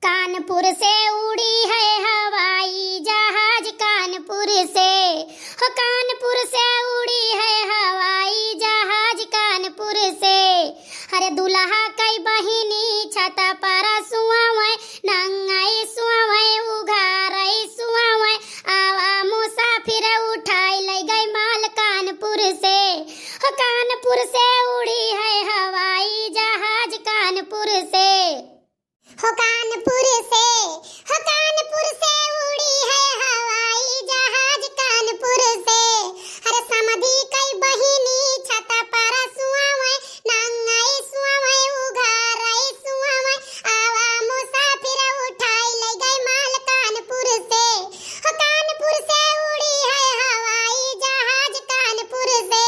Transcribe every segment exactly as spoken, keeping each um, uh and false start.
कानपुर से उड़ी है हवाई जहाज कानपुर से, हो कानपुर से उड़ी है हवाई जहाज कानपुर से। अरे दुल्हा कई बहिनी छत पर सुआवै, नंगई सुआवै, उघारई सुआवै, आवा मुसाफिर उठाई लै गई माल कानपुर से। हो कानपुर से उड़ी है हवाई जहाज कानपुर से। हो कानपुर से, हो कानपुर से उड़ी है हवाई जहाज कानपुर से। अरे समधी कई बहिनी छत पर सुआवै, नंगई सुआवै, उघारई सुआवै, आवा मुसाफिर उठाई लै गई माल कानपुर से। हो कानपुर से उड़ी है हवाई जहाज कानपुर से।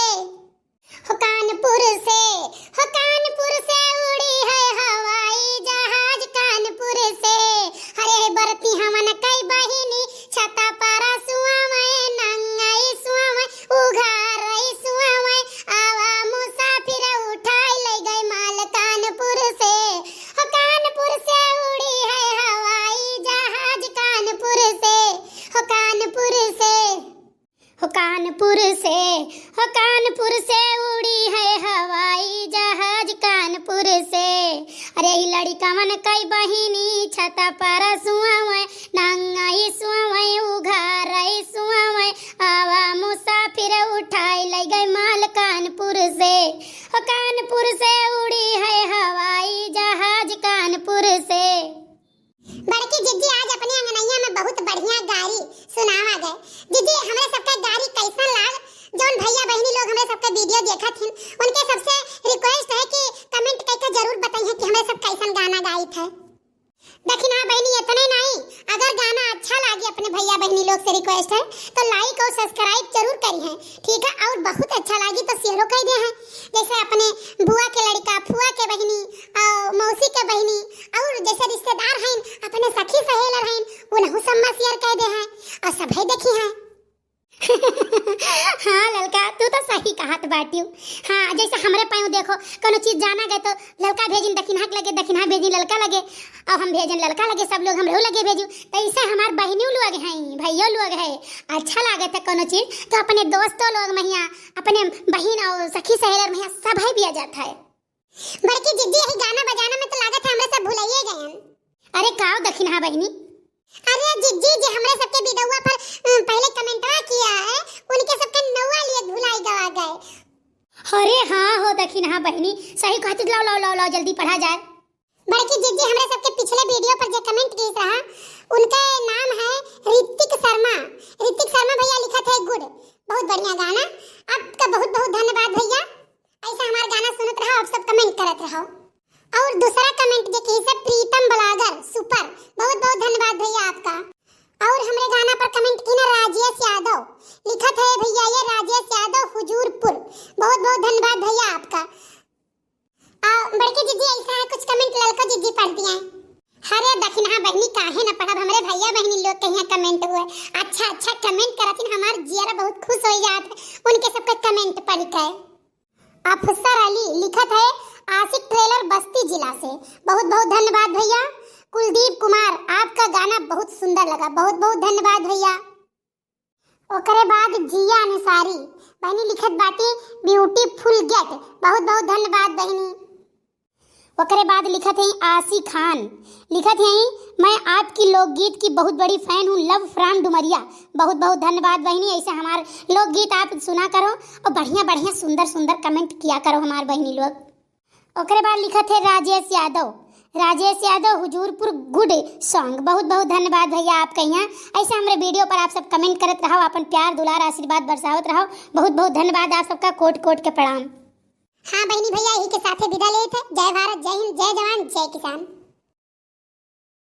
हो कानपुर से, हो कानपुर से उड़ी है हवाई जहाज कानपुर से। अरे बरती हमन कई बहिनी छत पर सुआवै, नंगई सुआवै, उघारई सुआवै, आवा मुसाफिर उठाई लै गई माल कानपुर से। हो कानपुर से उड़ी है हवाई जहाज कानपुर से। हो कानपुर से, हो कानपुर से, हो कानपुर से उड़ी है हवाई जहाज कानपुर से। अरे ई लड़िकवन कई बहिनी छत पर सुआवै, नंगई सुआवै, उघारई सुआवै, आवा मुसाफिर उठाई लै गई माल कानपुर से। हो कानपुर से उड़ी है हवाई जहाज कानपुर से। बड़की जिज्जी आज अपने अंगनैया में बहुत बढ़िया गारी सुनावा गए। जिज्जी, हमरे सबका गारी कैसन लाग? जौन भैया बहिनी लोग हमरे सबका video देखत हिन, उनके सबसे request है कि comment कइके जरूर बताइए कि हमरे सब कैसन गाना गाइत है। लेकिन हाँ बहिनी, इतने नहीं, अगर गाना अच्छा लागे, अपने भैया बहिनी लोग से request है, तो like और subscribe जरूर करिहैं, ठीक है? और बहुत अच्छा लागी तो share-ओ कइ देहैं, जैसे अपने बुआ के लड़िका, फुआ के बहिनी, और मौसी के बहिनी, और जैसे रिश्तेदार हैं, अपने सखी सहेलर हैं, उनहू सब में share कइ देहैं और सभे देखिहैं। हाँ ललका, तू तो सही कहत बाटिउ। हाँ, जैसे हमरे पयू देखो, कोनो चीज जाना गए तो ललका भेजिन दखिनहा के लगे, दखिनहा भेजिन ललका लगे, और हम भेजन ललका लगे, सब लोग हमरे लगे भेजू। तो ऐसे हमार बहिनियों लोग हैं, भैयो लोग है, अच्छा लागत है कोनो चीज तो अपने दोस्तों लोग महिया, अपने बहिन और सखी सहेलर महिया सब है दिया जात है। बड़की जिज्जी, यही गाना बजाना में तो लागत है हमरे सब भुलाइए गए हैं। अरे काव दखिनहा बहिनी? अरे जिज्जी, जे हमरे सबके video पर, अ, पहले commentवा किया है, उनके सबके नौवा लिए भुलाई गवा गए। अरे हाँ हो दखिनहा बहिनी, सही कहती, लाओ, लाओ, लाओ, लाओ, जल्दी पढ़ा जाए। बड़की जिज्जी, हमरे सबके पिछले video पर जे comment कीस रहा, उनका नाम है ऋतिक शर्मा। ऋतिक शर्मा भैया लिखत है good, बहुत बढ़िया गाना, आपका बहुत बहुत धन्यवाद भैया। ऐसा हमार गाना सुनत रहो, आप सब comment करत रहो। और दूसरा comment जे की सब प्रीतम blogger super, बहुत बहुत धन्यवाद भैया आपका। और हमरे गाना पर comment की ना राजेश यादव, लिखत है भैया ये राजेश यादव हुजूरपुर, बहुत बहुत धन्यवाद भैया आपका। आ, बड़की जिज्जी ऐसा है कुछ comment ललका जिज्जी पढ़ दिया है। अरे दखिनहा बहिनी काहे न पढ़ब, हमरे भैया बहिनी लोग के यहाँ comment हुए, अच्छा अच्छा comment करथिन, हमार जियरा बहुत खुश हो जात है उनके सबके comment पढ़ के। अफसर अली लिखत है आशिक ट्रेलर बस्ती जिला से, बहुत बहुत धन्यवाद भैया। कुलदीप कुमार, आपका गाना बहुत सुंदर लगा, बहुत बहुत धन्यवाद भैया। ओकरे बाद जिया अंसारी बहिनी लिखत बाटी beautiful get, बहुत बहुत धन्यवाद बहिनी। ओकरे बाद लिखत है आशी खान, लिखत है, "मैं आपकी लोकगीत की बहुत बड़ी fan हूँ, love from डुमरिया।" बहुत बहुत धन्यवाद बहिनी, ऐसे हमार लोकगीत आप सुना करो और बढ़िया बढ़िया सुंदर सुंदर comment किया करो हमार बहिनी लोग। ओकरे बाद लिखत है राजेश यादव, राजेश यादव हुजूरपुर good song, बहुत बहुत धन्यवाद भैया आपका यहाँ। ऐसे हमरे video पर आप सब comment करत रहो, अपन प्यार दुलार आशीर्वाद बरसावत रहो। बहुत बहुत धन्यवाद आप सबका, कोट कोट के प्रणाम। हाँ बहिनी भैया, यही के साथे विदा लेत है। जय भारत, जय हिंद, जय जवान, जय किसान।